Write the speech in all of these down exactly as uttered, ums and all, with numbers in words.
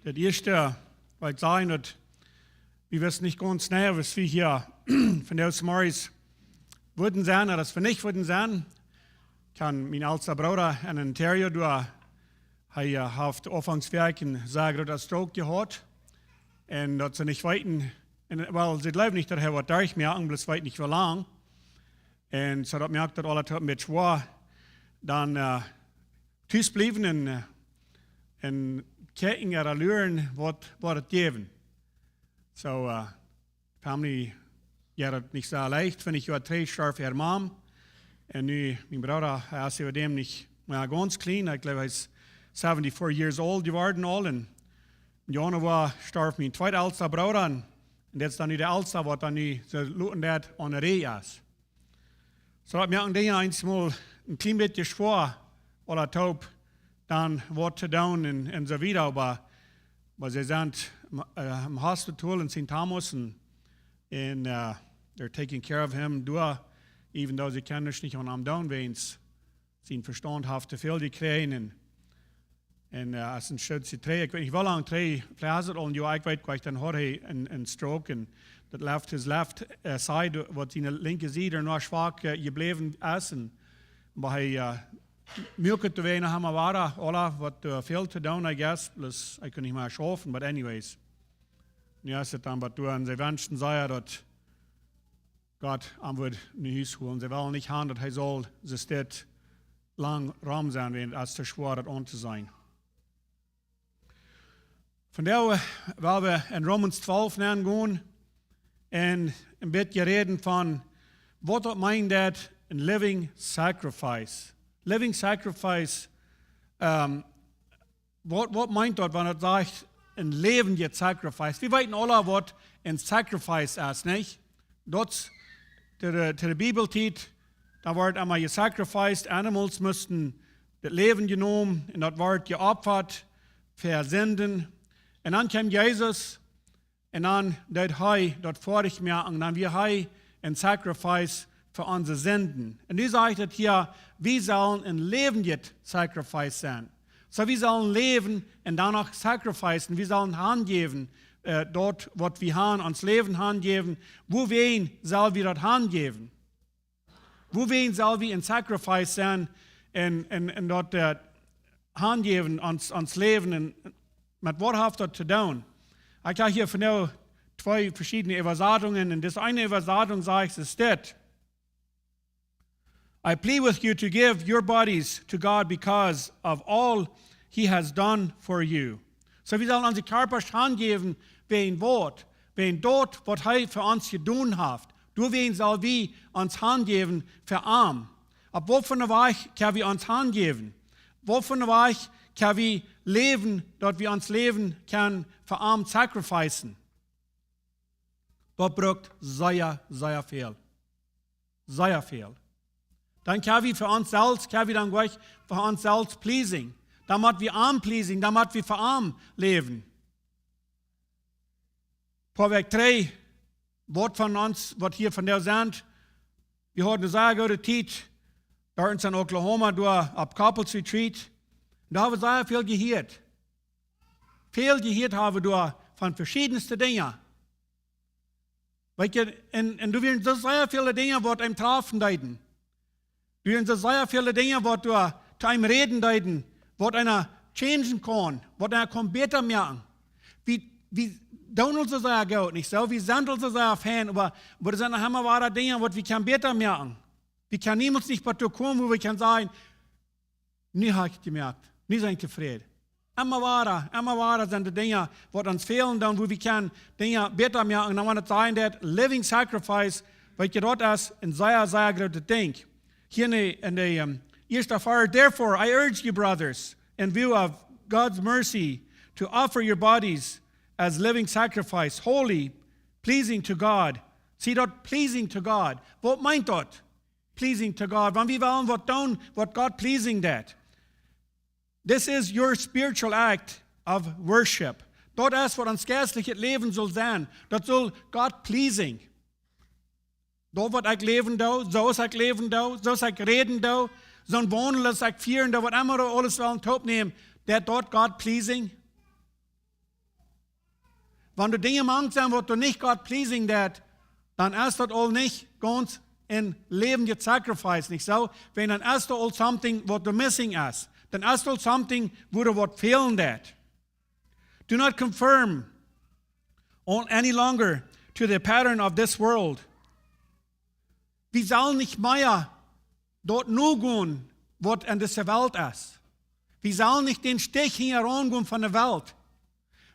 Daut ieeschte, waut ekj sajen, daut wie wisten nich gaunz jeneiw, aus wie hia vondoag zemorjes wudden sennen, ooda aus wie nich wudden sennen. Kaun mien elsta Brooda en Ontario, doa, hee, äh, haft aunfangs Wäakj een sea grooten Stroke jehaut. Un daut see nich weeten, un, well, see jleewen nich, daut hee woat derchmoaken, bloos weeten nich, woo lang. Un soo daut moakt daut aules een bät schwoa, dan, äh, tus bliewen un, äh, un kjikjen, ooda luren, waut, waut et jäwen. Soo, äh, Family, jo, daut nich soo leicht. Twintich Joa trigj storf äa Mam. Un nu, mien Brooda, hee es äwa däm nich mea gaunz kjlien. Ekj jleew, hee es seventy-four years old jeworden aul. Un em Jaunwoa storf mien tweetelsta Brooda. Un, un dit es dan nu de elsta, waut dan nu soo lot en daut aun de Rieej es. Soo daut moakt Dinja eemol een kjlien bät schwoa, aula toop, dan waut to doonen un, un soo wieda. Oba, oba see sent, äh, em Hospital en Saint Thomas un, un, äh, they're taking care of him doa, even though see kjennen nich aun am doonen, wäajens sien Vestaunt haft too väl jekjräajen un, un, äh, aus een Stootje trigj, ekj weet nich woo lang trigj, veleicht es et aul een Joa, ekj weet nich, dan haud hee een, een Stroke un daut left, his left, äh, side, waut siene linkje Sied noch schwak, äh, jebläwen es. Un, oba hee, äh, muak et doawäajen noch emol wada, aula waut, äh, väl to doonen, I guess, plus ekj kunn nich mea schaufen, but anyways. Nu es et dan waut doa, un see wenschten sea, daut Gott am wudd no Hus holen. See wellen nich han, daut hee saul soo stell lang rom sennen, wäajens et es too schwoa, daut auntoseenen. Vondoag well wie en Romans twalf nengonen un een bät räden von waut daut meent, daut een living sacrifice. Living sacrifice, ähm, waut, waut meent daut, wan et sajcht, een läwendjet sacrifice? Wie weeten aula, waut een sacrifice es, nich? Daut, to de, to de Bibeltiet, doa wort emma jesacrificed, animals musten daut Läwen jenomen un daut wort jeopfat fa Sinden. Un dan kjeem Jesus un dan deed hee daut foadich moaken, dan wia hee een sacrifice fa onse Sinden. Un nu sajcht et hia, wie sellen een läwendjet sacrifice sennen. Soo, wie sellen läwen un dan noch sacrificen, wie sellen hanjäwen, äh, daut waut wie han, ons Läwen hanjäwen. Wuawäajen sell wie daut hanjäwen? Wuawäajen sell wie een sacrifice sennen un, un, un daut, äh, hanjäwen ons, ons Läwen un met waut haft daut to doonen? Ekj hab hia vondoag twee veschiedne Äwasatungen. Un dise eene Äwasatunk sajcht, es dit: "I plead with you to give your bodies to God because of all he has done for you." Soo, wie sellen onse Kjarpasch hanjäwen wäajen waut? Wäajen daut, waut hee fa ons jedonen haft. Doawäajen sell wie ons hanjäwen fa am. Opp waut fa een Wajch kjenn wie ons hanjäwen? Waut fa een Wajch kjenn wie läwen, daut wie ons Läwen kjennen fa am sacrificen? Daut brukt sea, sea väl. Sea väl. Dan kjenn wie fa ons selfst, kjenn wie dan jlikj fa ons selfst pleasing. Dan mott wie am pleasing, dan mott wie fa am läwen. Poa Wäakj trigj, waut von ons, waut hia vondoag sent, wie hauden eene sea goode Tiet, doa en Oklahoma, doa opp Couples Retreat. Un doa hab wie sea väl jehieet. Väl jehieet hab wie doa von veschiedenste Dinja. Weetst, un, un doa wieren soo sea väle Dinja, waut eenem trafen deeden. Doa wieren soo sea väle Dinja, waut doa to eenem räden deeden, waut eena changen kaun, waut eena kaun bäta moaken. Wie, wie doonen aul soo sea goot, nich soo? Wie sent aul soo sea fein, oba, oba doa sent noch emma wada Dinja, waut wie kjennen bäta moaken. Wie kjennen niemols nich bat doa komen, wua wie kjennen sajen: "Nu hab ekj et jemoakt. Nu sie ekj tofräd." Emma wada, emma wada sent doa Dinja, waut ons fälen dan, wua wie kjennen Dinja bäta moaken. Un dan, wan et sajcht daut living sacrifice, weetst, daut es een sea, sea grootet Dinkj. Hia en de, en de, ähm, ieeschte Varsch: "Therefore, I urge you, brothers, in view of God's mercy, to offer your bodies as living sacrifice, holy, pleasing to God." See daut, pleasing to God. Waut meent daut? Pleasing to God. Wan wie wellen waut doonen, waut Gott pleasing deit. This is your spiritual act of worship. Daut es waut ons jeistlichet Läwen saul sennen. Daut saul Gott pleasing. Daut waut ekj läwen doo, soo aus ekj läwen doo, soo aus ekj räden doo, soon Waundel aus ekj fieren doo, waut emma wie aules wellen toopnämen, deit daut Gott pleasing? Wan doa Dinja mank sent, waut doa nich God pleasing deit, dan es daut aul nich gaunz een läwendjet Sacrifice, nich soo? Wan dan es doa aul something, waut doa missing es. Dan es doa aul something, wua doa waut fälen deit. Do not conform on any longer to the pattern of this world. Wie sellen nich mea daut nogonen, waut en dise Welt es. Wie sellen nich dän Stich hinjaraun gonen von de Welt.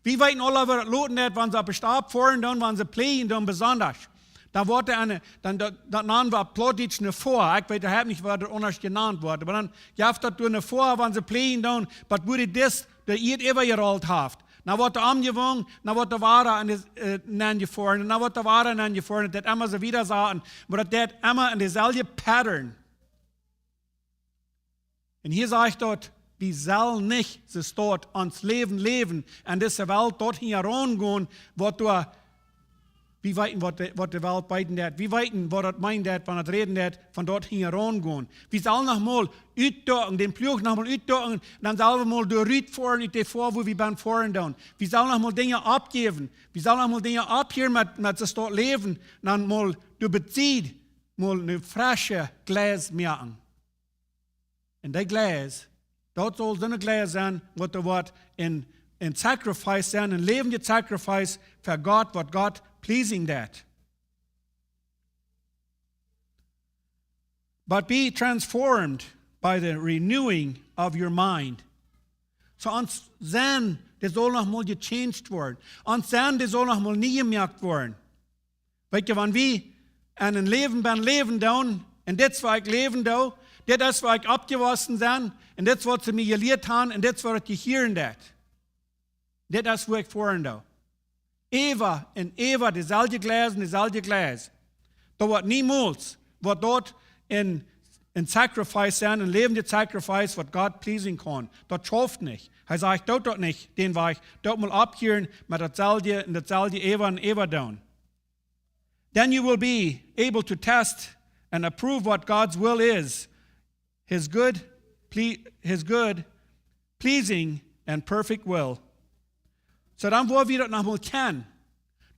Wie weeten aula, woo daut loten deit, wan see opp de Stap foaren doonen, wan see pläajen doonen, besondasch. Dan woat doa eene, dan, daut, daut nanen wie opp Plautdietsch eene Foa. Ekj weet, ekj hab nich, waut daut aundasch jenant woat. Oba dan jeft daut doa eene Foa, wan see pläajen doonen, waut wua dee dis, de Ieed äwajerolt haft. Dan woat doa aunjewungen, dan woat doa wada aun de, äh, nenjefoaren, dan woat doa wada nenjefoaren. Daut deit emma soo wieda soo, oba daut deit emma en deselwje Pattern. Un hia sajcht daut, wie sellen nich soo staut ons Läwen läwen, en dise Welt daut hinjaraun gonen, waut doa, wie weeten, waut de, waut de Welt beeden deit. Wie weeten, waut daut meenen deit, wan daut räden deit, von daut hinjaraun gonen. Wie sellen noch mol utdoaken, dän Pluach noch mol utdoaken, dan sellen wie mol doa rut foaren, ut de Foa, wua wie benen foaren doonen. Wie sellen noch mol Dinja oppjäwen. Wie sellen noch mol Dinja opphieren met, met soo staut läwen, dan mol doa bie Sied, mol een fresche Gleis moaken. Un dee Gleis, daut saul soone Gleis sennen, waut doa woat een, een Sacrifice sennen, een läwendjet Sacrifice fa Gott, waut Gott pleasing deit. But be transformed by the renewing of your mind. Soo ons Senn, dee saul noch mol gechanged woaren. Ons Senn, dee saul noch mol nie jemoakt woaren. Weetst, wan wie en een Läwen benen läwen doonen, un dit es, woo ekj läwen doo, dit es, woo ekj oppjewossen sie, un dit es, waut see mie jelieet haben, un dit es, waut ekj hieren deed. Dit es, woo ekj foaren doo. Äwa un äwa, deeselwje Gleis un deeselwje Gleis. Daut woat niemols, woat daut een, een Sacrifice sennen, een läwendjet Sacrifice, waut Gott pleasing kaun. Daut schauft nich. Hee sajcht, doot daut nich, dän Wajch. Doot mol opphieren met dautselwje un dautselwje äwa un äwa doonen. Then you will be able to test and approve what God's will is, his good, ple-, his good, pleasing, and perfect will. Soo, dan woa wie daut noch mol kjennen.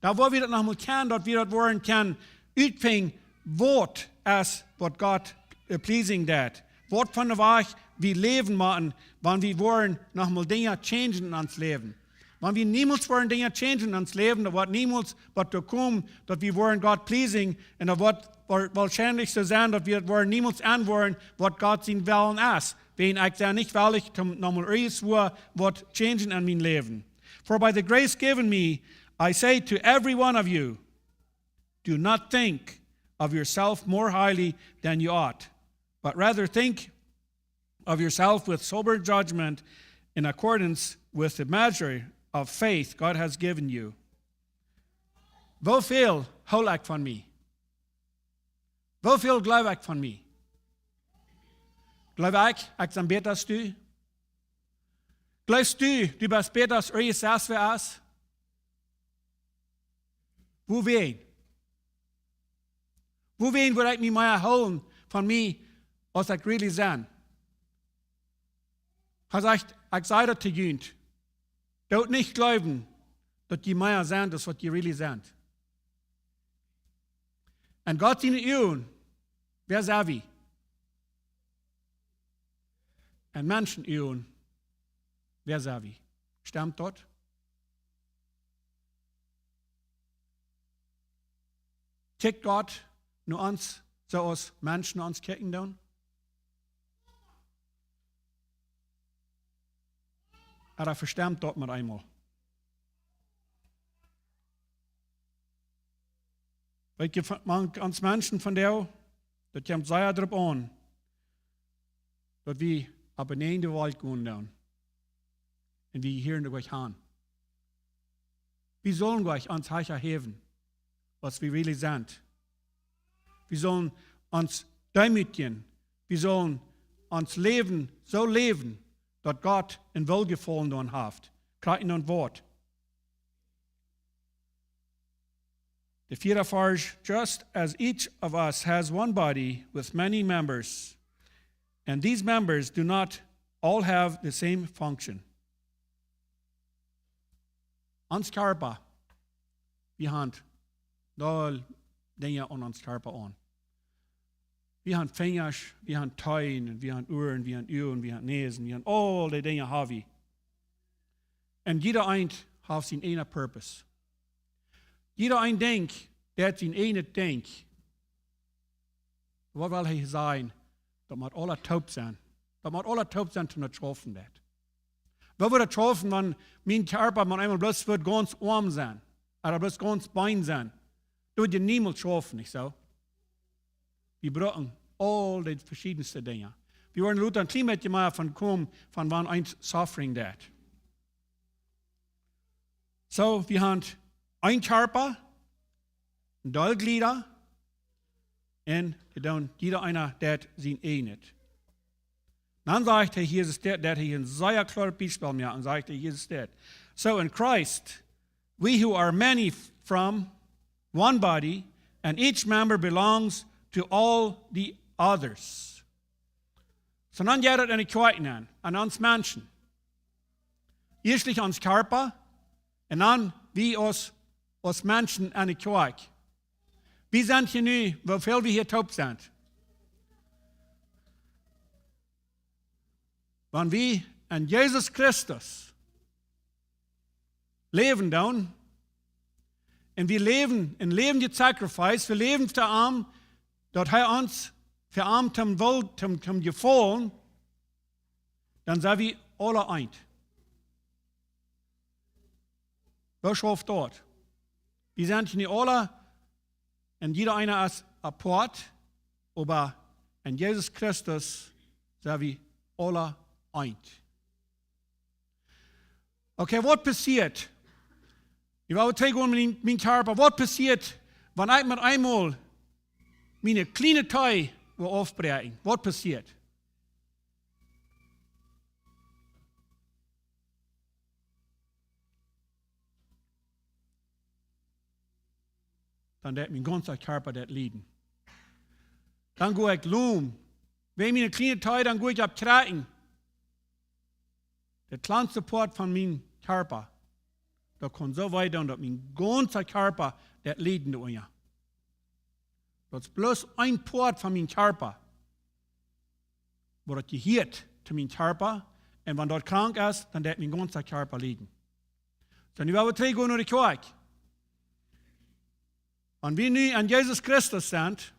Dan woa wie daut noch mol kjennen, daut wie daut woaren kjennen utfinjen, waut es, waut Gott, äh, pleasing deit. Waut fa een Wajch wie läwen motten, wan wie woaren noch mol Dinja changen en ons Läwen. Wan wie niemols woaren Dinja changen en ons Läwen, dan woat niemols waut doa komen, daut wie woaren Gott pleasing, un daut woat wa-, woarschienlich soo sennen, daut wie daut woaren niemols aunwoaren, waut Gott sien Wellen es. Wan ekj sie nich wellich, toom noch mol irjentwua waut changen en mien Läwen. For by the grace given me, I say to every one of you, do not think of yourself more highly than you ought, but rather think of yourself with sober judgment in accordance with the measure of faith God has given you. Woo väl hool ekj von mie? Woo väl jleew ekj von mie? Jleew ekj, ekj sie bäta aus du? Jleefst du, du best bäta aus irjentwäa aundra es? Wuarom? Wuarom wudd ekj mie mea hoolen von mie, aus ekj really sie? Hee sajcht, ekj saj daut to junt. Doot nich jleewen, daut jie mea sent aus waut jie really sent. En Gott siene Uagen, wäa sent wie? En Menschen Uagen, wäa sent wie? Stemt daut? Kjikjt Gott no ons soo aus Menschen no ons kjikjen doonen? Ooda vestemt daut met eemol? Weetst, mank ons Menschen vondoag, daut kjemt sea doaropp aun, daut wie opp eene aundre Welt gonen doonen. Un wie hieren doa nich aun. Wie sellen nich ons hecha häwen, aus wie really sent. Wie sellen ons deemootjen. Wie sellen ons Läwen soo läwen, daut Gott een Wohlgefaulen doaraun haft. Krakjt en daut Wort. The vieede Varsch, just as each of us has one body with many members, and these members do not all have the same function. Ons Kjarpa, Wie haben aul Dinja aun ons Kjarpa aun. Wie haben Finjasch, wie haben Teenen, wie haben Uaren, wie haben Uagen, wie haben Näsen, wie haben aul dee Dinja haben wie. Un jieda eent haft sien eenen Purpose. Jieda een denkjt, dee haft sien eenen Denkj. Waut well hee sajen? Daut mott aules toop sennen. Daut mott aules toop sennen, om daut schaufen daut. Woo woat daut schaufen, wan mien Kjarpa mau eemol bloos woat gaunz oam sennen? Ooda bloos gaunz Been sennen? Daut woat je niemols schaufen, nich soo? Wie brucken aul dee veschiedenste Dinja. Wie woaren lota een kjlien bät mea von komen, von wan eent suffering daut. Soo, wie haben een Kjarpa, een Deel Jlieda, un wie doonen, jieda eena deit sien eenen. Dan sajcht hee hia, es dit, daut hee een sea kloaret Biespel moakt, un sajcht hee hia, es dit: So in Christ, we who are many form one body, and each member belongs to all the others. Soo dan jeit daut enne Kjoakj nenn, aun ons Menschen. Ieeschtlich ons Kjarpa, un dan wie aus, aus Menschen enne Kjoakj. Wie sent hia nu, woo väl wie hia toop sent? Wan wie aun Jesus Christus läwen doonen, un wie läwen een läwendjet Sacrifice, wie läwen fa am, daut hee ons fa am toom Wol, toom, toom Jefaulen, dan sent wie aule eent. Woo schauft daut? Wie sent hia nu aule, un jieda eena es apart, oba en Jesus Christus sent wie aule eent. Okay, waut passieet? Ekj well trigj gonen met mien, mien Kjarpa. Waut passieet, wan ekj met eemol miene kjliene Tee well aufbräakjen? Waut passieet? Dan deit mien gaunza Kjarpa daut lieden. Dan go ekj lom. Wan miene kjliene Tee, dan go ekj opp kjrakjen. Daut kjlanste Poat von mien Kjarpa. Daut kaun soo wee doonen, daut mien gaunza Kjarpa daut lieden deit, jo. Daut es bloos een Poat von mien Kjarpa, woo daut jehieet to mien Kjarpa. Un wan daut krank es, dan deit mien gaunza Kjarpa lieden. Dan nu well wie trigj gonen no de Kjoakj. Wan wie nu aun Jesus Christus sent,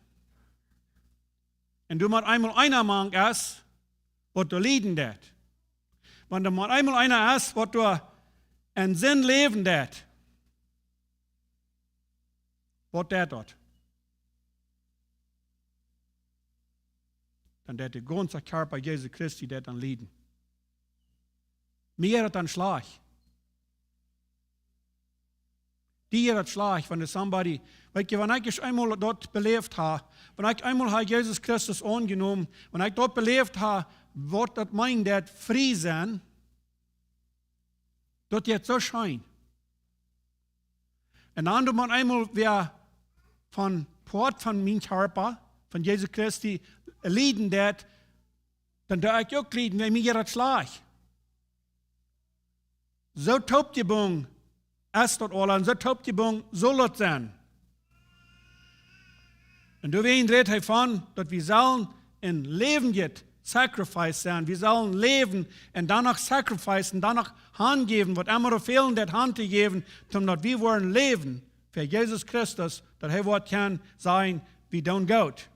un doa mau eemol eena mank es, waut doa lieden deit. Wan doa mau eemol eena es, waut doa en Sind läwen deit. Waut deit daut? Dan deit de gaunza Kjarpa Jesu Christi deit dan lieden. Mie jeit daut dan schlajcht. Dee jeit daut schlajcht, wan doa somebody, weetst du, wan ekj ieescht eemol daut beläft hab, wan ekj eemol hab Jesus Christus aunjenomen, wan ekj daut beläft hab, waut daut meent, daut frie sennen, daut jeit soo scheen. Un dan, wan eemol wäa een Poat von mien Kjarpa, von Jesus Christi, lieden deit, dan doo ekj uk lieden, wan mie jeit daut schlajcht. Soo toopjebungen es daut aula, un soo toopjebungen saul daut sennen. Un doawäajen rät hee von, daut wie sellen een läwendjet Sacrifice sennen. Wie sellen läwen un dan noch sacrificen, dan noch hanjäwen, waut emma doa fält, daut hantojäwen, om daut wie woaren läwen fa Jesus Christus, daut hee woat kjennen sajen, wie doonen goot.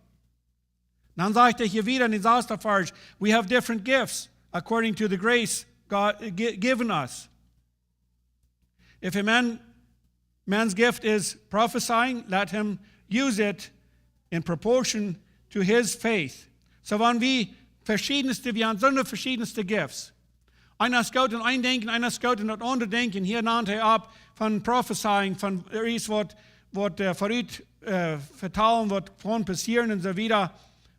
Dan sajcht hee hia wada en dän sasten Varsch: "We have different gifts according to the grace God gi- given us. If a man man's gift is prophesying, let him use it in proportion to his faith." Soo wan wie veschiedenste, wie haben soone veschiedenste Gifts. Eena es goot en een Dinkj, eena es goot en daut aundre Dinkj. Hia nant hee opp von prophesying, von doa es waut, waut, äh, verut, äh, vetalen, waut kaun passieren un soo wieda.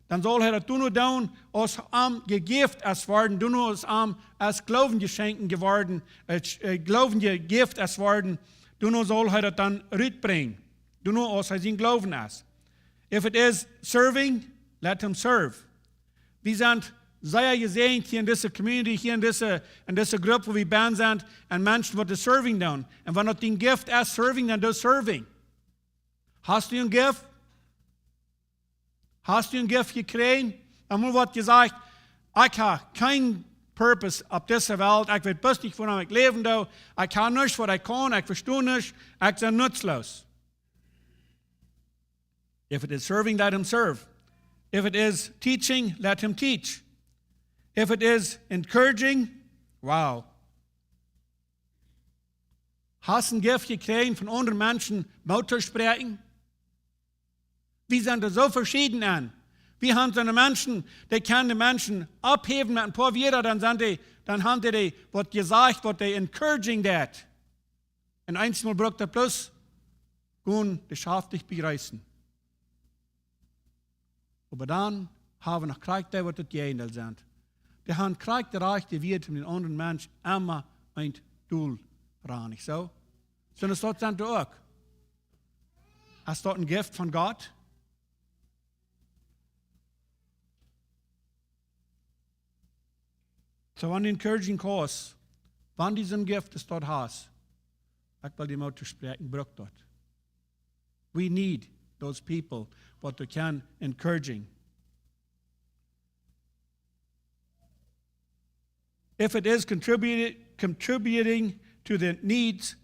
Dan saul hee daut doonen, aus am jejäft es worden, doonen aus am aus Gloowen jeschenkt jeworden, äh, sch- äh, Gloowen jejäft es worden, doonen saul hee daut dan rutbrinjen. Doonen aus hee sien Gloowen es. If it is serving, let him serve. Wie sent sea jesäajent hia en dise community, hia en dise, en dise Grupp, wua wie benne sent, un Menschen waut doa serving doonen. Un wan daut dien Gift es serving, dan doo serving. Hast du een Gift? Hast du een Gift jekjräajen? Dan woat jesajcht: "Ekj hab kjeen purpose opp dise Welt. Ekj weet bloos nich, wuarom ekj läwen doo. Ekj hab nuscht, waut ekj kaun. Ekj vesto nuscht. Ekj sie nutzlos." If it is serving, let him serve. If it is teaching, let him teach. If it is encouraging, wow. Hast een Gift jekjräajen, von aundre Menschen Moot to spräakjen? Wie sent doa soo veschieden aun. Wie haben soone Menschen, dee kjennen de Menschen opphäwen met een poa Wieed, dan sent dee, dan haben dee waut jesajcht, waut dee encouraging deit. Un eensmol brukt daut bloos, gonen dee schaftich bejreessen. Oba dan haben wie noch krakjt dee, waut daut Jäajendeel sent. Dee haben krakjt de rajchte Wieed, om dän aundren Mensch emma een Deel ran, nich soo? Soone Sort sent doa uk. Es daut een Gift von Gott? Soo, wan du encouraging kaust, wan du soon Gift es daut hast, ekj well die Moot to spräakjen, brukt daut. We need those people, waut doa kjennen encouraging. If it is contributing, contributing to the needs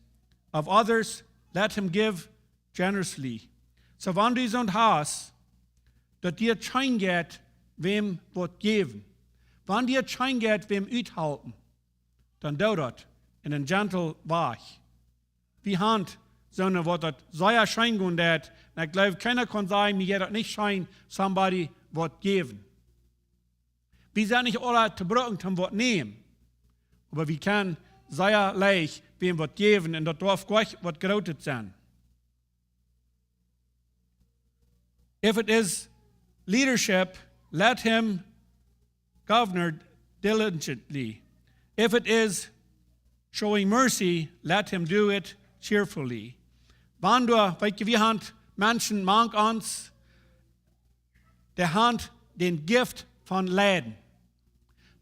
of others, let him give generously. Soo, wan du soont hast, daut die scheen jeit, wäm waut jäwen, wan die scheen jeit, wäm uthalpen, dan doo daut en een gentle Wajch. Wie haben soone, waut daut sea scheen gonen deit. Un ekj gleew, kjeena kaun sajen, mie jeit daut nich scheen, somebody waut jäwen. Wie sent nich aula to brucken, om waut nämen. Oba wie kjennen sea leicht wäm waut jäwen, un daut darf goanich waut Grootet sennen. If it is leadership, let him govern diligently. If it is showing mercy, let him do it cheerfully. Wan du, weet jie, wie haben Menschen mank ons, dee haben dän Gift von leiden.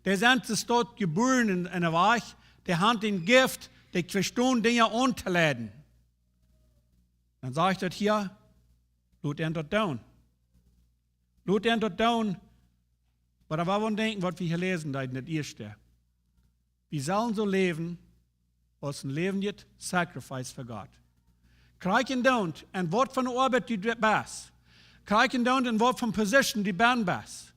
Dee sent soo jebuaren en, en een Wajch, dee haben dän Gift, dee vestonen Dinja auntoleiden. Dan sajcht daut hia: "Lot an daut doonen. Lot an daut doonen." Oba dan woa wie denkjen, waut wie hia läsen deeden, daut ieeschte. Wie sellen soo läwen aus een läwenjet Sacrifice fa Gott. Krakjt endoont en waut fa Oabeit du best. Krakjt endoont en waut fa Position du best.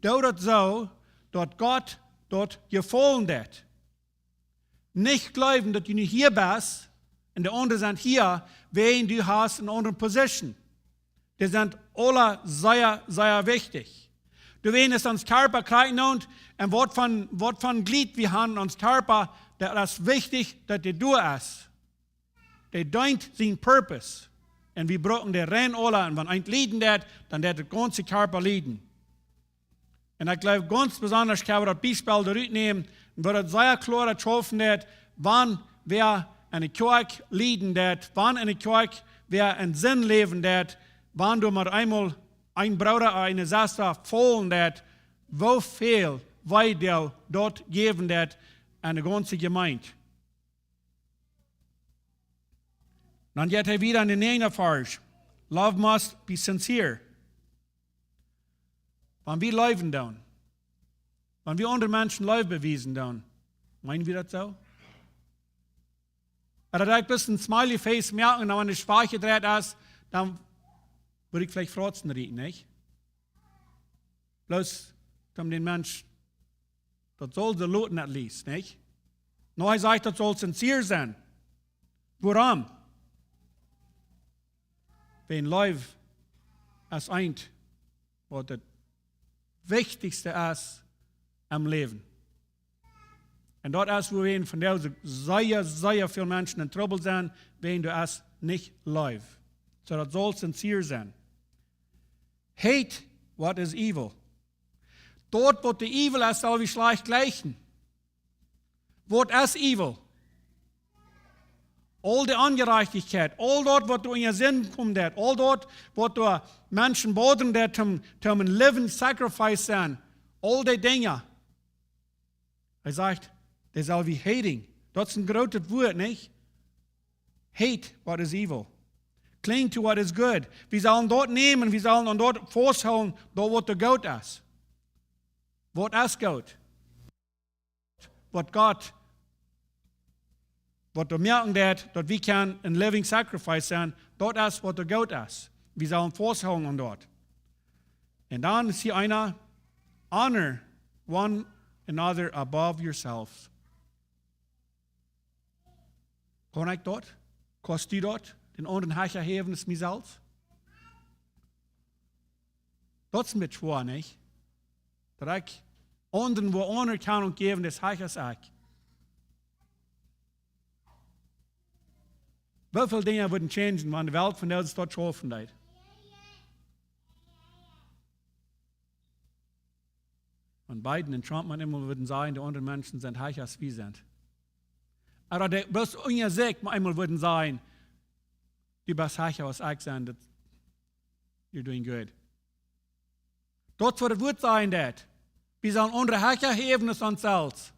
Doo daut soo, daut Gott daut jefaulen deit. Nich jleewen, daut du nu hia best un de aundre sent hia, wäajen du hast eene aundre Position. Dee sent aula sea, sea wichtich. Doawäajen es ons Kjarpa krakjt endoont, un waut fa, waut fa Jlieed wie haben en ons Kjarpa, daut es wichtich, daut dee doa es. Dee deent sienen Purpose. Un wie brucken dee rein aula, un wan eent lieden deit, dan deit de gaunze Kjarpa lieden. Un ekj jleew, gaunz besonda kjenn wie daut Biespel doa rutnämen, un woat daut sea kloa schaufen, daut wan wäa enne Kjoakj lieden deit, wan enne Kjoakj wäa en Sind läwen deit, wan doa mau eemol een Brooda ooda eene Sesta faulen deit, woo väl Wee daut jäwen deit aun de gaunze Jemeent. Dan jeit hee wieda en dän näajenden Varsch. Love must be sincere. Wan wie leewen doonen, wan wie aundre Menschen Leew bewiesen doonen, meenen wie daut soo? Ooda daut ekj bloos een smiley face moak un dan, wan de Schwach jedreit es, dan wudd ekj veleicht Frotzen rieten, nich? Bloos om dän Mensch, daut saul soo loten at least, nich? Nä, hee sajcht, daut saul sincere sennen. Wuarom? Wäajen Leew es eent, waut daut wichtichste es em Läwen. Un daut es, wuarom vondoag sea, sea väl Menschen en Trubbel sent, wäajen doa es nich Leew. Soo, daut saul sincere sennen. Hate what is evil. Daut, waut doa evil es, sell wie schlajcht jlikjen. Waut es evil? Aul de Onjerajchtichkjeit, aul daut, waut doa en june Sind komen deit, aul daut, waut doa Menschen bodren deit, om, om een living sacrifice sennen, Aul dee Dinja. Hee sajcht, dee sell wie hating. Daut es een grootet Wuat, nich? Hate what is evil. Cling to what is good. Wie sellen daut nämen, wie sellen aun daut fausthoolen, daut waut doa goot es. Waut es goot? Waut Gott, waut doa moaken deit, daut wie kjennen een living sacrifice sennen, daut es waut doa goot es. Wie sellen fausthoolen aun daut. Un dan es hia eena, honor one another above yourselves. Kaun ekj daut? Kaust du daut? Dän aundren hecha häwen aus mie selfst? Daut es een bät schwoa, nich? Daut ekj aundren woa Aunerkjanunk jäwen, daut hecha es ekj. Woo väl Dinja wudden changen, wan de Welt von dise Staut schaufen deed? Wan Biden un Trump mau eemol wudden sajen, de aundre Menschen sent hecha aus wie sent. Ooda dee bloos unja sikj mau eemol wudden sajen, du best hecha aus ekj sie, daut, you're doing good. Daut es waut daut Wuat sajen deit. Wie sellen aundre hecha häwen aus ons selfst.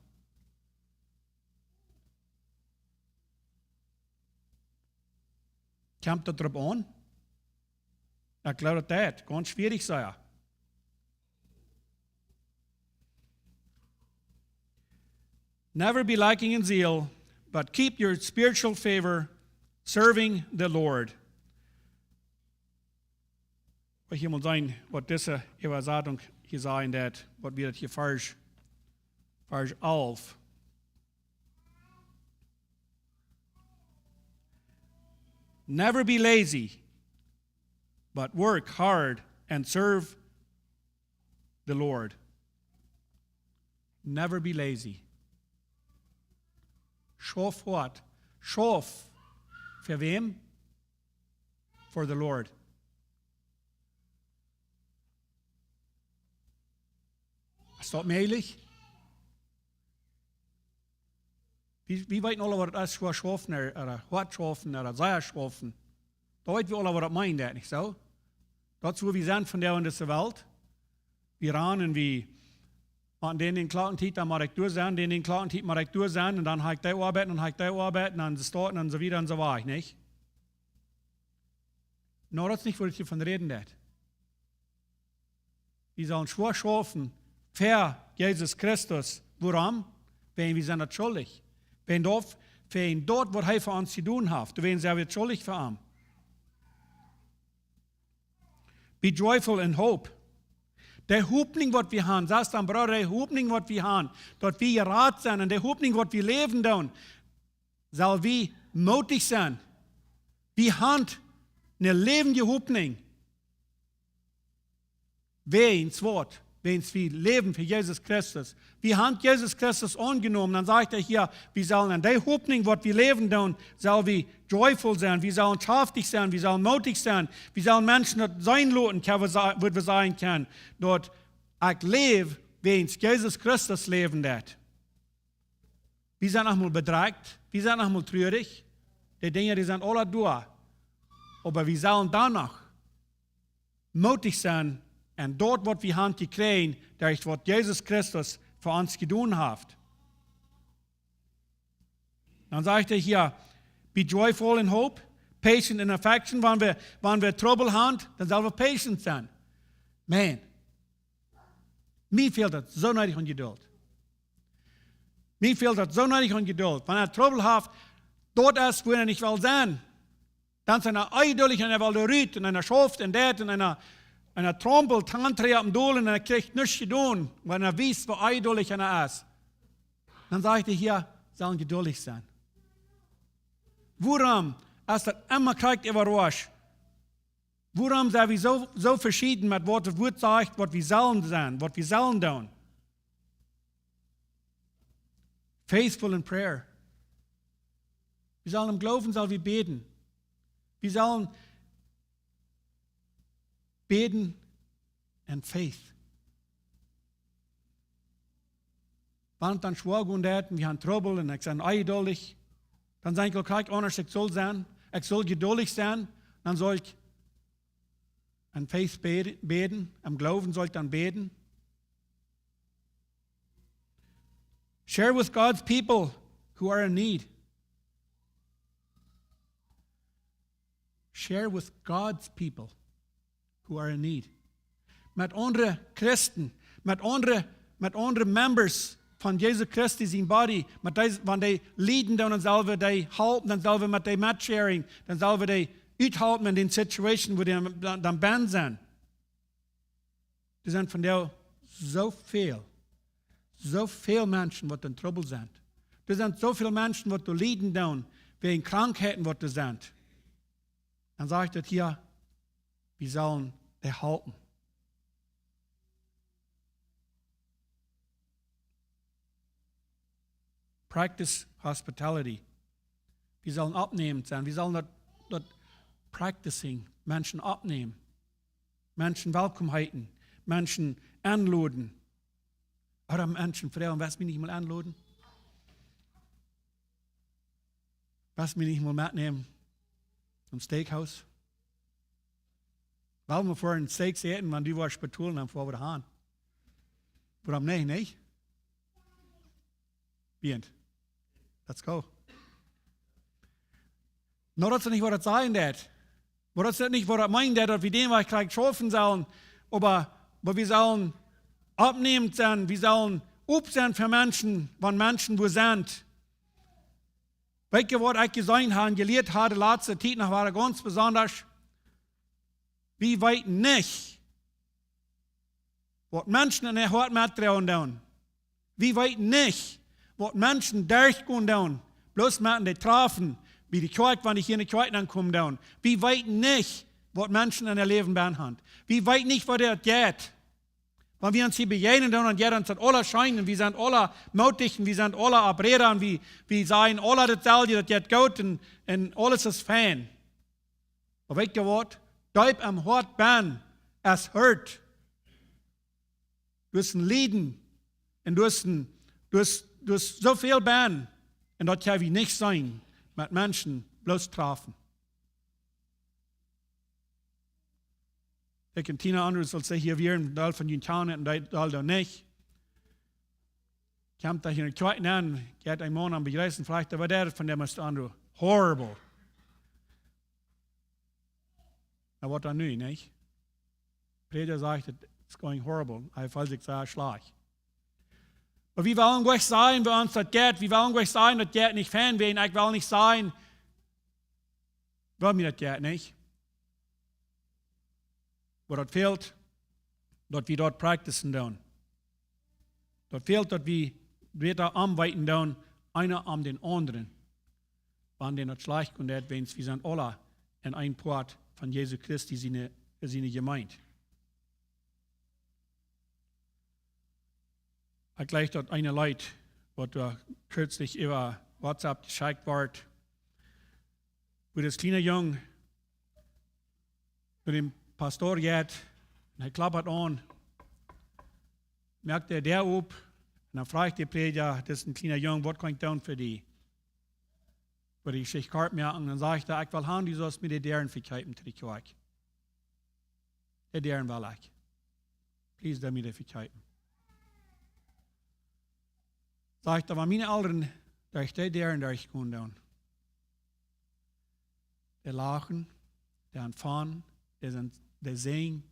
Kjemt daut doaropp aun? Ekj jleew daut deit. Gaunz schwierich, saj ekj. Never be lacking in zeal, but keep your spiritual fervor, serving the Lord. Woa ekj hia mol seenen, waut dise Äwasatunk hia sajen deit, waut wia daut hia, Varsch, Varsch alf. Never be lazy, but work hard and serve the Lord. Never be lazy. Schauf hoat. Schauf. Fa wäm? For the Lord. Es daut mäajlich? Wie, wie weeten aule, waut daut es, schwoa schaufen, ooda, ooda hoat schaufen, ooda sea schaufen. Daut weeten wie aule, waut daut meent, nich soo? Daut es, woo wie sent vondoag en dise Welt. Wie rannen, wie motten dän, dän Klockentiet, dan mott ekj doa sennen, dän, dän Klockentiet mott ekj doa sennen, un dan hab ekj dee Oabeit, un dan hab ekj dee Oabeit, un dan de Staut, un dan soo wieda un soo wieda, nich? Nä, daut es nich, wua ekj hia von räden doo. Wie sellen schwoa schaufen fa Jesus Christus. Wuarom? Wäajen wie sent daut schuldich. Wäajen daut, wäajen daut, waut hee fa ons jedonen haft. Wäajen sent wie schuldich fa am. Be joyful in hope. De Hopninj, waut wie haben, sajcht dan, Brooda, de Hopninj, waut wie haben, daut wie jerat sent, un de Hopninj, waut wie läwen doonen, sell wie mootich sennen. Wie haben eene läwendje Hopninj. Wäajen waut? Wäajen wie läwen fa Jesus Christus. Wie haben Jesus Christus aunjenomen. Dan sajcht hee hia, wie sellen en de Hopninj, waut wie läwen doonen, sell wie joyful sennen. Wie sellen schaftich sennen. Wie sellen mootich sennen. Wie sellen Menschen daut seenen loten, kjenn wie sa-, waut wie sajen kjennen. Daut ekj läw, wäajen Jesus Christus läwen deit. Wie sent noch mol bedrekjt, wie sent noch mol trurich. De Dinja, dee sent aule doa. Oba wie sellen dan noch mootich sennen un daut, waut wie haben jekjräajen, derch waut Jesus Christus fa ons jedonen haft. Dan sajcht hee hia, be joyful in hope, patient in affliction. Wan wie, wan wie Trubbel haben, dan sell wie patient sennen. Man, mie fält daut soo needich aun Jedult. Mie fält daut soo needich aun Jedult. Wan eena Trubbel haft, daut es, wua eena nich well sennen. Dan es eena onjeduldich un eena well doa rut un eena schauft un deit un eena, eena trompelt, Tanträa oppem Dol un eena kjricht nuscht jedonen, wiels eena weet, woo onjeduldich eena es. Dan sajcht hee hia, sell jeduldich sennen. Wuarom es daut emma krakjt äwarausch? Wuarom sent wie soo, soo veschieden met waut daut Wuat sajcht, waut wie sellen sennen, waut wie sellen doonen? Faithful in prayer. Wie sellen em Gloowen, sell wie bäden. Wie sellen bäden in faith. Wan et dan schwoa gonen deit un wie haben Trubbel un ekj sie onjeduldich, dan saj ekj, okay, aundasch, ekj saul sennen, ekj saul jeduldich sennen, dan saul ekj in faith bäd-, bäden, em Gloowen saul ekj dan bäden. Share with God's people who are in need. Share with God's people who are in need. Met aundre Christen, met aundre, met aundre members von Jesu Christi sien body, met dee, wan dee lieden doonen, dan sell wie dee halpen, dan sell wie met dee metsharing, dan sell wie dee uthalpen en dee situation, wua dee dan, dan bennen sent. Doa sent vondoag soo väl, soo väl Menschen waut en Trubbel sent. Doa sent soo väl Menschen waut doa lieden doonen, wäajen Krankheiten waut doa sent. Dan sajcht daut hia, wie sellen dee halpen. Practice hospitality. Wie sellen oppnämend sennen. Wie sellen daut, daut practicing, Menschen oppnämen, Menschen welkom heeten, Menschen enloden. Ooda Menschen froagen: "West mie nich mol enloden? West mie nich mol metnämen em Steakhouse? Well wie foaren Steaks äten, wan du woascht betolen, dan foa wie han." Wuarom nich, nich? Wie ent? Let's go. No, daut es nich waut daut sajen deit. Oba daut es nich waut daut meent, daut wie dän Wajch jlikj schaufen sellen. Oba, oba wie sellen oppnämend sennen, wie sellen op sennen fa Menschen, wan Menschen wua sent. Weetst du waut ekj jeseenen hab un jelieet hab de latste Tiet noch, wia gaunz besonda? Wie weeten nich, waut Menschen en äa Hoat metdroagen doonen. Wie weeten nich, waut Menschen derchgonen doonen, bloos met dee Traufen, bie de Kjoakj, wan dee hia enne Kjoakj aunkomen doonen. Wie weeten nich, waut Menschen en äa Läwen bennen haben. Wie weeten nich, waut daut jeit. Wan wie ons hia bejäajnen doonen, dan jeit ons daut aula scheen un wie sent aula mootich un wie sent aula opp Räda un wie, wie sajen aula daut selwje, daut jeit goot un, un aules es fein. Oba weetst du waut? Deep em Hoat bennen es hurt. Doa es een Lieden un doa es een, doa es, doa es soo väl bennen. Un daut kjenn wie nich seenen, met Menschen bloos Traufen. Ekj un Tina Andrews, aus see hia wieren, Deel von june kjanen un Deel, Deel doa nich. Kjemt doa hia enne Kjoakj nenn, jeit een Maun am bejreessen, fruacht: "Waut es von däm, Mister Andrew?" "Horrible." Na, waut dan nu, nich? Prädja sajcht: "It's going horrible." Hee feelt sikj sea schlajcht. Oba wie wellen jlikj sajen, woo ons daut jeit. Wie wellen jlikj sajen, daut jeit nich fein, wiels ekj well nich sajen, woo mie daut jeit, nich? Oba daut fält, daut wie daut practicen doonen. Daut fält, daut wie wieda aunweeten doonen, eena aun dän aundren. Wan dän daut schlajcht jeit, wiels wie sent aula een Poat von Jesu Christi siene, siene Jemeent. Ekj jleich daut eene Leet, waut doa kjartlich äwa WhatsApp jeschekjt wort, wua dis kjliena Jung no dän Pastor jeit un hee kloppt aun, moakt de Däa op un dan fruacht de Prädja: "Dit es een kjliena Jung, waut kaun ekj doonen fa die?" Wua dee sikj kort moaken, dan sajcht hee: "Ekj well han, du sust mie de Däaren vekjeepen to de Kjoakj. De Däaren well ekj. Please, doo mie dee vekjeepen." Sajcht hee: "Wan miene Elren derch de Däaren derchkomen doonen, dee lachen, dee aunfangen, dee sent, dee sinjen,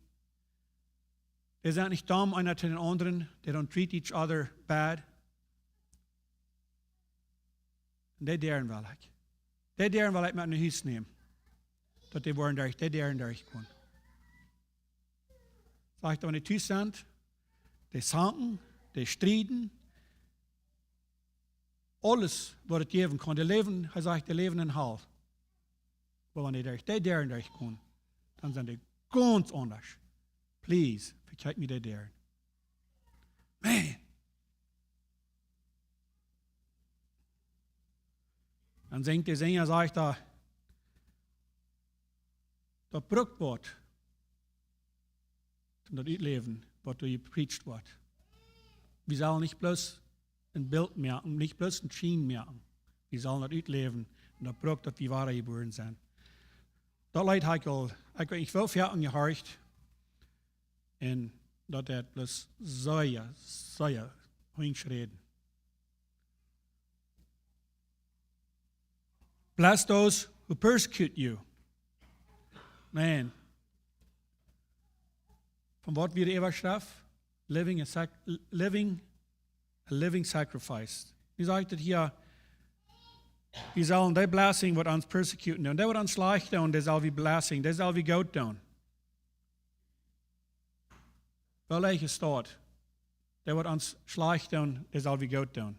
dee sent nich domm eena to dän aundren, they don't treat each other bad. Un de Däaren well ekj. De Däaren well ekj met no Hus nämen. Daut dee woaren derch de Däaren derchkomen." Sajcht hee: "Wan dee tus sent, dee zanken, dee strieden, aules waut et jäwen kaun, dee läwen", hee sajcht, "dee läwen en Hal. Oba wan dee derch de Däaren derchkomen, dan sent dee gaunz aundasch. Please, vekjeep mie de Däaren." Man. Dan sinjt de Sinja, sajcht hee: "Daut brukt waut, toom daut utläwen, waut doa jepreacht woat. Wie sellen nich bloos een Bilt moaken, nich bloos een Schien moaken. Wie sellen daut utläwen. Un daut brukt, daut wie wada jebuaren sent." Daut Leet hab ekj aul, ekj weet nich woo väl aunjehorcht. Un daut haft bloos sea, sea aunjeschräden. Bless those who persecute you. Man. Von waut wia de Äwaschreft? Living a, sac- living, a living sacrifice. Wie sajcht et hia? Wie sellen dee blessing waut ons persecuten doonen. Dee waut ons schlajcht doonen, dee sell wie blessing. Dee sell wie goot doonen. Woo leicht es daut? Dee waut ons schlajcht doonen, dee sell wie goot doonen.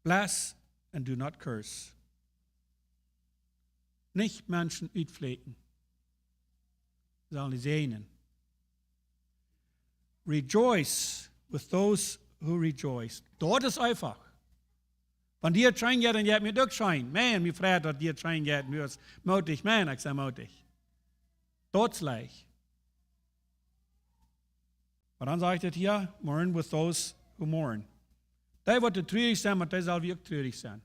Bless and do not curse. Nich Menschen utflieekjen. Sell dee säajnen. Rejoice with those who rejoice. Daut es eefach. Wan die et scheen jeit, dan jeit mie uk scheen. Man, mie freit daut die et scheen jeit. Mie es mootich. Man, ekj sie mootich. Daut es leicht. Oba dan sajcht et hia, mourn with those who mourn. Dee waut trurich sent, met dee sell wie uk trurich sennen.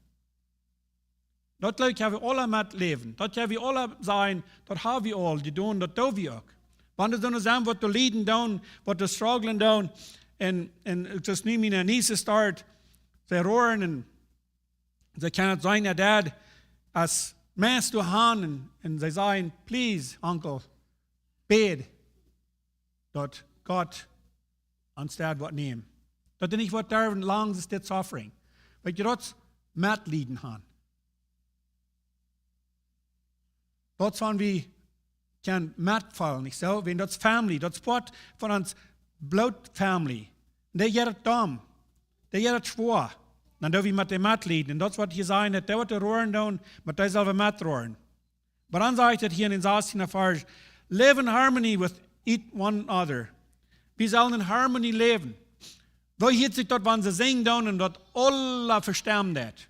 Daut jleew ekj, kjenn wie aula met läwen. Daut kjenn wie aula sajen, daut ha wie aul jedonen, daut doo wie uk. Wan doa soone sent waut doa lieden doonen, waut doa strugglen doonen, un, un daut es nu miene niece start, see roaren un see kjennen et seenen, daut dad es meist doa han un, un see sajen, please, Onkel, bäd, daut Gott ons daut woat nämen. Daut dee nich woat derwen lang es dit suffering. Weetst, daut es Metlieden han. Daut es wan wie kjennen metfeelen, nich soo? Wan daut es family, daut es Poat von ons Bloot family. Un dee jeit et domm. Dee jeit et schwoa. Dan doo wie met dee metlieden. Un daut es waut hia sajcht, daut dee waut doa roaren doonen, met dee sell wie metroaren. Oba dan sajcht et hia en dän sastieenden Varsch, live in harmony with each one another. Wie sellen in harmony läwen. Woo hieet sikj daut, wan see sinjen doonen un daut aula vestemmen deit?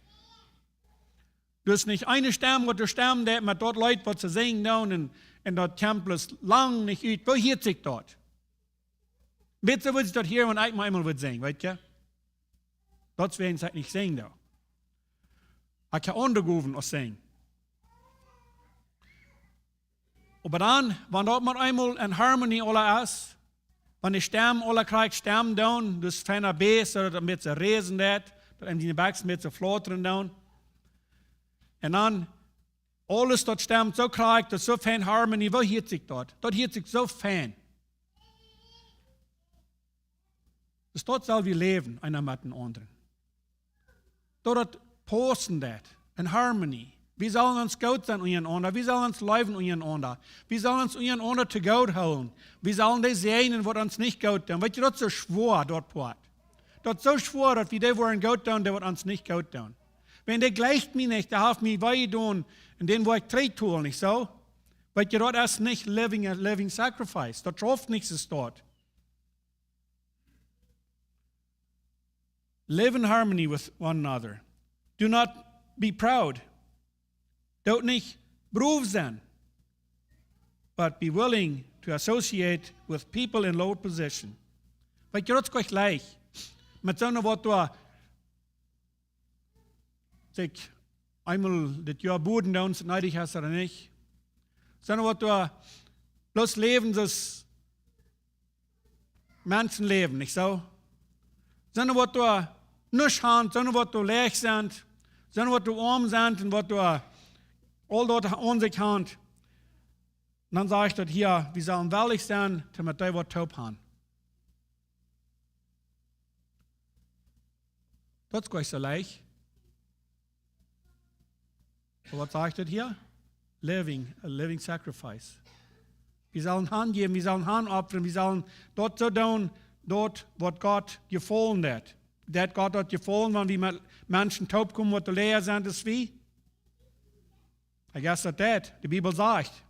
Daut es nich eene Stemm waut doa stemmen deit, oba daut Leet waut see sinjen doonen un, un daut kjemt bloos lang nich ut. Woo hieet sikj daut? Bät soo wudd sikj daut hieren, wan ekj mau eemol wudd sinjen, weetst? Daut es wäajen ekj nich sinjen doo. Ekj ha aundre Gowen aus sinjen. Oba dan, wan daut mau eemol en harmony aula es, wan de Stemm aula krakjt stemmen doonen, daut es fein bäs, daut et een bät räsen deit, daut eenem de Bekjsen een bät flautren doonen. Un dan, aules daut stemt soo krakjt, daut es soo fein harmony, woo hieet sikj daut? Daut hieet sikj soo fein. Daut es daut sell wie läwen, eena met dän aundren. Daut daut paussen deit, in harmony. Wie sellen ons goot sennen unjarenaunda, wie sellen ons leewen unjarenaunda. Wie sellen ons unjarenaunda to goot hoolen. Wie sellen dee säajnen waut ons nich goot doonen. Weetst, daut es soo schwoa, daut Poat. Daut es soo schwoa, daut wie dee woaren goot doonen, dee waut ons nich goot doonen. Wan dee jleicht mie nich, dee haft mie wee jedonen, un dän woa ekj trigjtoolen, nich soo? Weetst, daut es nich living a living sacrifice. Daut schauft nich, es daut. Live in harmony with one another. Do not be proud. Doot nich brow sennen, but be willing to associate with people in lower position. Weetst, daut es leicht. Met soone waut doa sikj eemol dit Joa boden doonen, aus et needich es ooda nich. Soone waut doa bloos läwen soo aus Menschen läwen, nich soo? Soone waut doa nuscht han, soone waut doa leeg sent, soone waut doa oam sent un waut doa aul daut aun sikj han. Un dan sajcht et hia, wie sellen wellich sennen, to met dee waut toop han. Daut es nich soo leicht. Oba waut sajcht et hia? Living, a living sacrifice. Wie sellen hanjäwen, wie sellen hanopfren, wie sellen daut soo doonen, daut waut Gott jefaulen deit. Deit Gott daut jefaulen, wan wie met Menschen toop komen waut doa leeg sent aus wie? I guess daut deit. De Bibel sajcht.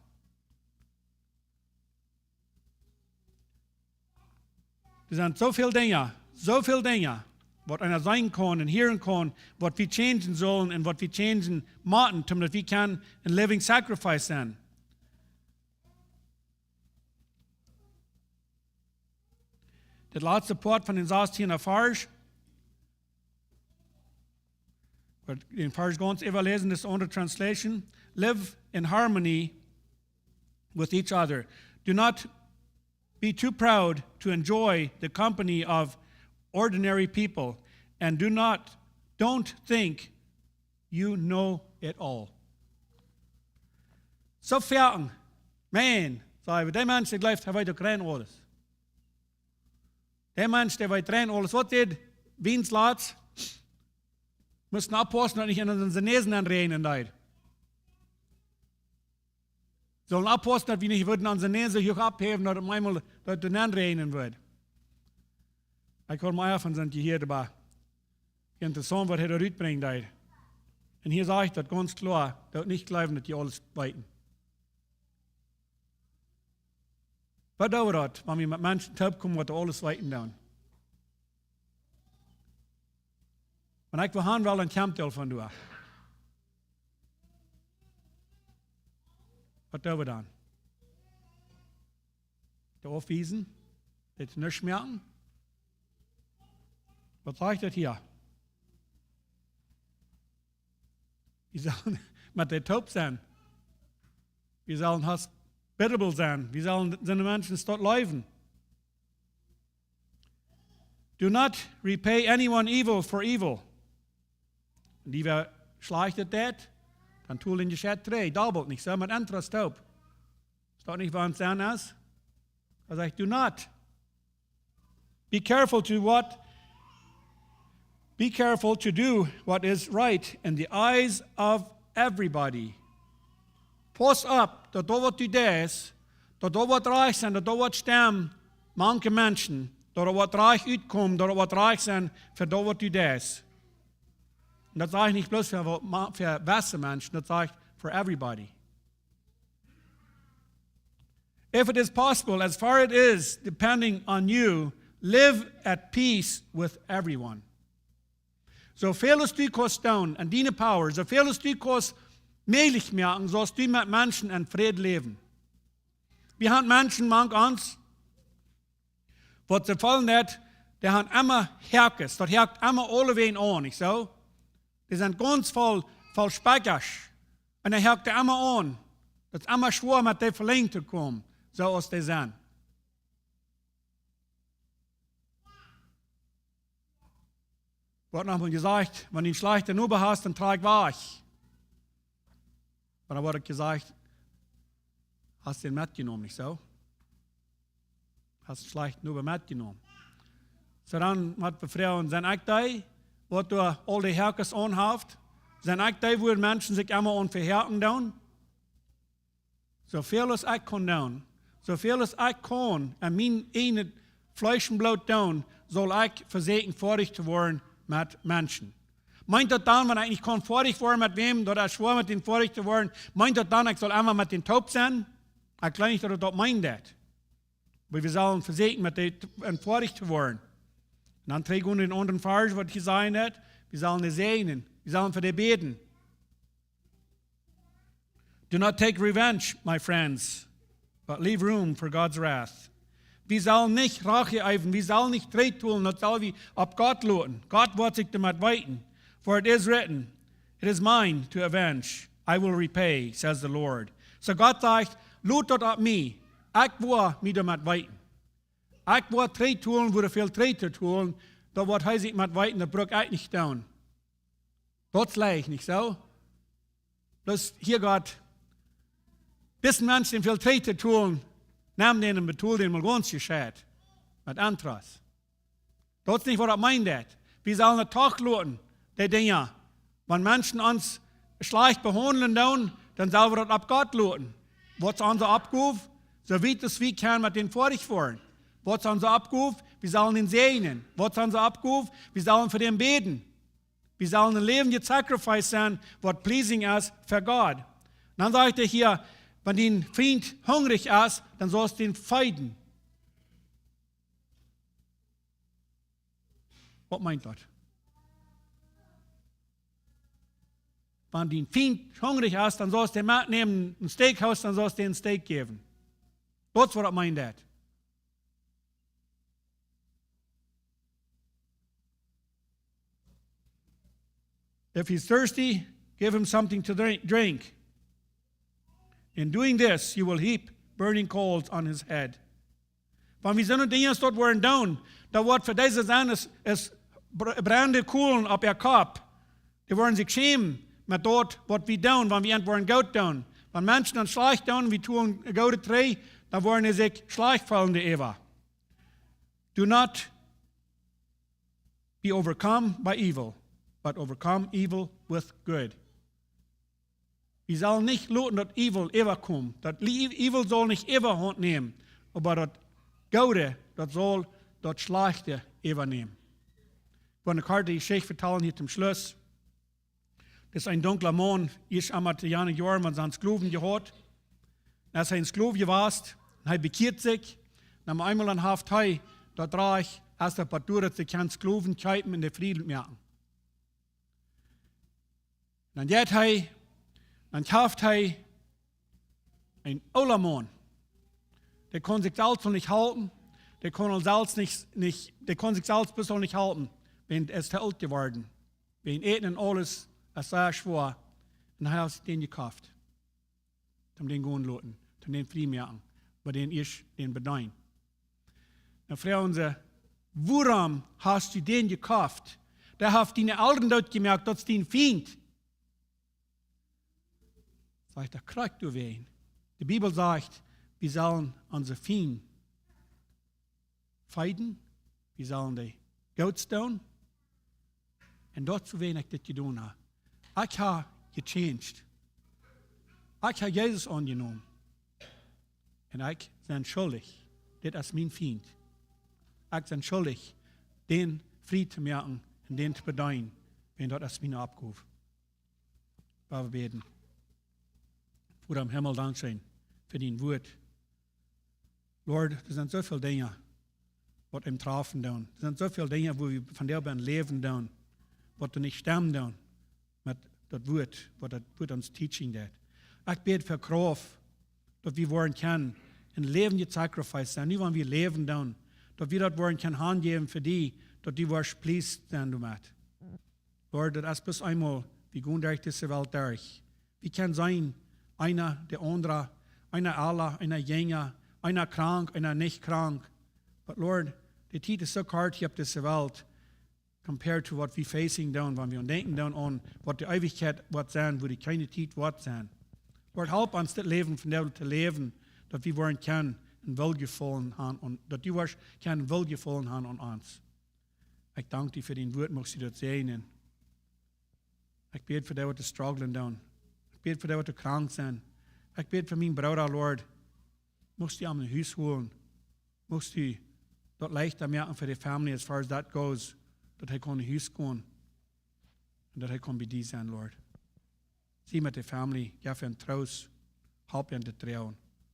Doa sent soo väl Dinja, soo väl Dinja, waut eena seenen kaun un hieren kaun, waut wie changen sellen un waut wie changen motten, om daut wie kjennen een living sacrifice sennen. Daut latste Poat von dän sastieenden Varsch. Waut dän Varsch gaunz äwaläsen, daut es aundre translation. Live in harmony with each other. Do not be too proud to enjoy the company of ordinary people, and do not, don't think you know at all. Soo foaken, man, saj wie, dee Mensch, dee jleeft, hee weet uk rein aules. Dee Mensch, dee weet rein aules. Waut deed wie ons latst? Musten oppaussen, daut nich en onse Näsen nenräajnen deed. Sullen oppaussen, daut wie nich wudden onse Näsen soo huach opphäwen, daut et eemol daut doa nenräajnen wudd. Ekj haud mie von sent jehieet, oba interessaunt, waut hee doa rutbrinjen deed. Un hia sajcht daut gaunz kloa, daut nich jleewen, daut jie aules weeten. Waut doo wie daut, wan wie met Menschen toopkomen, waut aules weeten doonen? Wan ekj wua han well, dan kjemt dee aul von doa. Waut doo wie dan? Dee aufwiesen? Dee nuscht moaken? Waut sajcht daut hia? Wie sellen met dee toop sennen. Wie sellen hospitable sennen. Wie sellen senne Menschen stoakj leewen. Do not repay anyone evil for evil. Un dee, wäa Schlajchtet deit, dan tool dän jescheit trigj. Dobbelt, nich soo, met Interest toop. Es daut nich, waut et sennen es? Hee sajcht, do not. Be careful to what? Be careful to do what is right in the eyes of everybody. Pauss opp, daut doa waut du deist, daut doa waut rajcht es, daut doa waut stemmt, mank Menschen, daut doa waut rajcht utkomt, daut doa waut rajcht es fa daut waut du deist. Un daut saj ekj nich bloos fa, fa wesse Menschen, daut saj ekj for everybody. If it is possible, as far it is depending on you, live at peace with everyone. Soo väl aus du kaust doonen en diene power, soo väl aus du kaust mäajlich moaken, saust du met Menschen en Fräd läwen. Wie han Menschen mank ons, waut see faulen, dee han emma Häakes, daut häakt emma aulewäajen aun, nich soo? Dee sent gaunz voll, voll Spekjasch. Un dee häakt emma aun. Daut es emma schwoa met dee velenjd to komen, soo aus dee sent. Woat noch mol jesajcht, wan du een schlajchten Noba hast, dan trakj wajch. Oba dan woat uk jesajcht, hast dän metjenomen, nich soo? Hast een schlajchten Noba metjenomen. Soo dan mott wie froagen, sie ekj dee, waut doa aul dee Häakes aun haft? Sie ekj dee, wua Menschen sikj emma aun vehäaken doonen? Soo väl aus ekj kaun doonen, soo väl aus ekj kaun en mien eejnet Fleesch un Bloot doonen, saul ekj vesieekjen foadich to woaren met Menschen. Meent daut dan, wan ekj nich kaun foadich woaren met wäm, daut es schwoa met dän foadich to woaren, meent daut dan, ekj saul emma met dän toop sennen? Ekj jleew nich, daut daut meent daut. Oba wie sellen vesieekjen met dee t-, en foadich to woaren. Un dan trigj no dän aundren Varsch, waut hia sajcht, wie sellen dee säajnen, wie sellen fa dee bäden. Do not take revenge, my friends, but leave room for God's wrath. Wie sellen nich Rach äwen, wie sellen nich trigjtoolen, daut sell wie opp Gott loten. Gott woat sikj doamet weeten. For it is written, "It is mine to avenge, I will repay, says the Lord." Soo Gott sajcht, lot daut opp mie, ekj woa mie doamet weeten. Ekj woa trigjtoolen, wua väl trigj to toolen, daut woat hee sikj met weeten, daut bruck ekj nich doonen. Daut es leicht, nich soo? Bloos hia Gott, disen Mensch, dän väl trigj to toolen, nemm dän un betool dän mol gaunz jescheit. Met Interest. Daut es nich, waut daut meent daut. Wie sellen daut doch loten, dee Dinja. Wan Menschen ons schlajcht behaundlen doonen, dan sell wie daut opp Gott loten. Waut es onse Oppgow? Soo wiet aus wie kjennen met dän foadich woaren. Waut es onse Oppgow? Wie sellen dän säajnen. Waut es onse Oppgow? Wie sellen fa dän bäden. Wie sellen een läwendjet Sacrifice sennen, waut pleasing es fa Gott. Dan sajcht hee hia, wan dien Fient hungrich es, dan saust du dän feeden. Waut meent daut? Wan dien Fient hungrich es, dan saust du dän metnämen, een Steakhouse, dan saust du dän een Steak jäwen. Daut es, waut daut meent daut. If he's thirsty, give him something to drink, drink. In doing this, you will heap burning coals on his head. Wan wie soone Dinja doa woaren doonen, dan woat fa dise sennen es, es br-, brennende Kolen opp äa Kopp. Dee woaren sikj schämen, met daut, waut wie doonen, wan wie an woaren goot doonen. Wan Menschen ons schlajcht doonen, wie doonen goot trigj, dan woaren see sikj schlajcht feelen doaräwa. Do not be overcome by evil, but overcome evil with good. Wie sellen nich loten daut evil äwakomen. Daut li-, evil saul nich Äwahaunt nämen, oba daut Goode, daut saul daut Schlajchte äwanämen. Ekj well eene korte Jeschicht vetalen hia toom Schluss. Daut es een dunkla Maun, ieescht emol to jane Joaren, wan see een Sklowen jehaut. Dan es hee een Sklow jewast, un hee bekjieet sikj. Un opp eemol dan haft hee daut Rajcht, aus de Patura to kjennen Sklowen kjeepen un dee frie moaken. Dan jeit hee, dan kjeeft hee een oola Maun. Dee kaun sikj selfst noch nich halpen. Dee kaun aul selfst nich, nich, dee kaun sikj selfst bloos aul nich halpen. Wiels hee es too oolt jeworden. Wiels Äten un aules es sea schwoa. Un hee haft dän jekoft. Toom dän gonen loten, toom dän frie moaken, oba dän ieescht dän bedeenen. Dan froagen see: "Wuarom hast du dän jekoft? Dee haft diene Elren doot jemoakt, daut es dien Fient." Sajcht hee: "Krakjt doawäajen. De Bibel sajcht, wie sellen onse Fiend feeden, wie sellen dee Goots doonen. Un daut es wuarom ekj dit jedonen hab. Ekj hab jechanged. Ekj hab Jesus aunjenomen. Un ekj sie schuldich. Dit es mien Fient. Ekj sie schuldich, dän frie to moaken un dän to bedeenen. Wiels daut es miene Oppgow." Lot ons bäden. Voda em Himmel, dankscheen fa dien Wuat. Lord, doa sent soo väl Dinja, waut ons trafen doonen. Doa sent soo väl Dinja, wua wie vondoag bie läwen doonen, waut doa nich stemmen doonen met daut Wuat, waut daut Wuat ons teaching deit. Ekj bäd fa Krauft, daut wie woaren kjennen een läwendjet sacrifice sennen, nu wan wie läwen doonen, daut wie daut woaren kjennen hanjäwen fa die, daut du woascht pleased sennen doamet. Lord, daut es bloos eemol, wie gonen derch dise Welt derch. Wie kjennen sennen, eena de aundra, eena oola, eena jinja, eena krank, eena nich krank. But Lord, de Tiet es soo kort hia opp dise Welt, compared to waut wie facing doonen, wan wie aun denkjen doonen aun waut de Eewichkjeit woat sennen, wua de kjeene Tiet woat sennen. Lord, help ons dit Läwen vondoag to läwen, daut wie woaren kjennen een Woljefaulen haben aun, daut du woascht kjennen een Woljefaulen haben aun ons. Ekj dank die fa dien Wuat, muchst du daut säajnen. Ekj bäd fa dee, waut strugglen doonen. Ekj bäd fa dee, waut krank sent. Ekj bäd fa mienen Brooda, Lord. Muchst du am no Hus holen. Muchst du daut leichta moaken fa de family as far as that goes, daut hee kaun no Hus gonen. Un daut hee kaun bie die sennen, Lord. Sie met de family, jeff an Troost, halp an to droagen.